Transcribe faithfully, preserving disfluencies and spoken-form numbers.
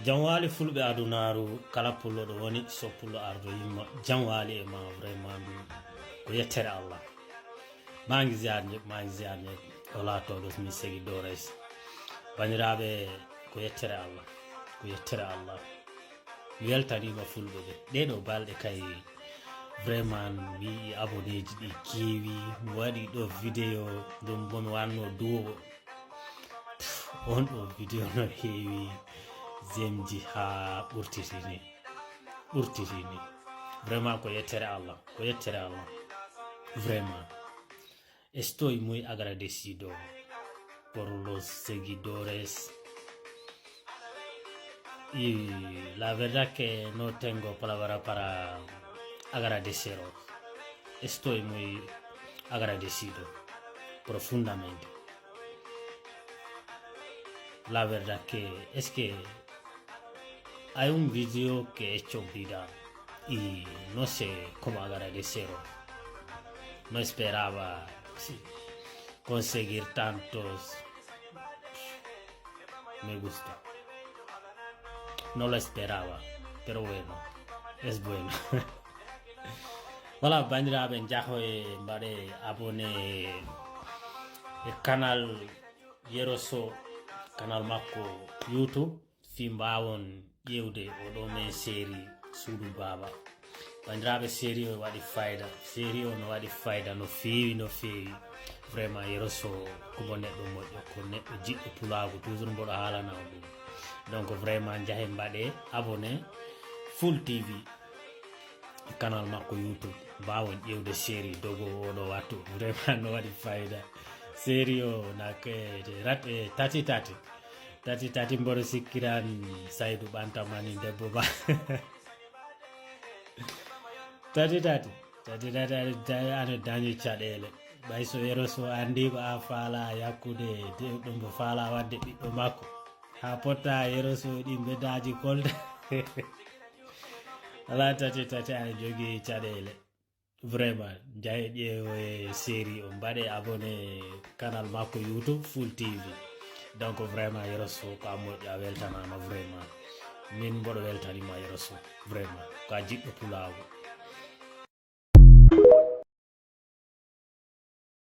Jam waali fulɓe adunaaru, kala pullo ɗo woni, so pullo ardoyiima, jam waali e ma, vraiment, ko yettere Allah. Maa ngi ziar ñëpp, maa ngi ziar ñëpp. Hola a todos mis seguidores. Banndiraaɓe, ko yettere Allah, ko yettere Allah. Mi weltaniima fulɓe ɓe. Ɗee ɗoo balɗe kay, vraiment, mi yi'i abonné ji ɗi keewi. Mi waɗi ɗo vidéo, ɗum mbo mi wanno duwo. Pff, on ɗo vidéo no heewi j'aime ji haa ɓurtiti ni. Ɓurtiti ni. Vraiment, ko yettere Allah, ko yettere Allah. Vraiment. Estoy muy agradecido por los seguidores. Y la verdad que no tengo palabra para agradeceros. Estoy muy agradecido profundamente. La verdad que es que hay un video que he hecho viral y no sé cómo agradeceros. No esperaba, sí, conseguir tantos me gusta. No lo esperaba, pero bueno, es bueno. Voilà, banndiraaɓe, njahoye, mbaɗe abonné e canal Yero Sow, canal makko YouTube, fii mbaawon ƴeewde oɗo men série Suudu Baaba. Banndiraaɓe, série o waɗi fayda, série o no waɗi fayda no feewi, no feewi. Vraiment, Yero Sow ko mo neɗɗo moƴƴo, ko neɗɗo jiɗɗo pulaagu, toujours mboɗo haalana on ɗum. Donc, vraiment, njahe mbaɗe abonné Full T V, canal makko YouTube, mbaawon ƴeewde série Dogo oɗo wattu. Vraiment, no waɗi fayda. Série o na ke rat e tati tati. Tati tati mboɗo sikkiran Saydu ɓantamani debbo ba. Tati tati. Tati tati aɗa da-, aɗa dañi caɗeele. Ɓay so Yero Sow anndi ko a faala yakkude de-, ɗum mbo faala waɗde ɓiɗɗo makko. Haa potta Yero Sow ɗi mbeddaaji kolda. Alaa tati tati aɗa jogii caɗeele. Vraiment, njahe ƴeewoye série o, mbaɗe abonné canal makko YouTube Full T V. Donc vraiment, Yero Sow ko a moƴƴo, a weltanaama vraiment. Min mboɗo weltaniima Yero Sow, vraiment. Ko a jiɗɗo pulaagu.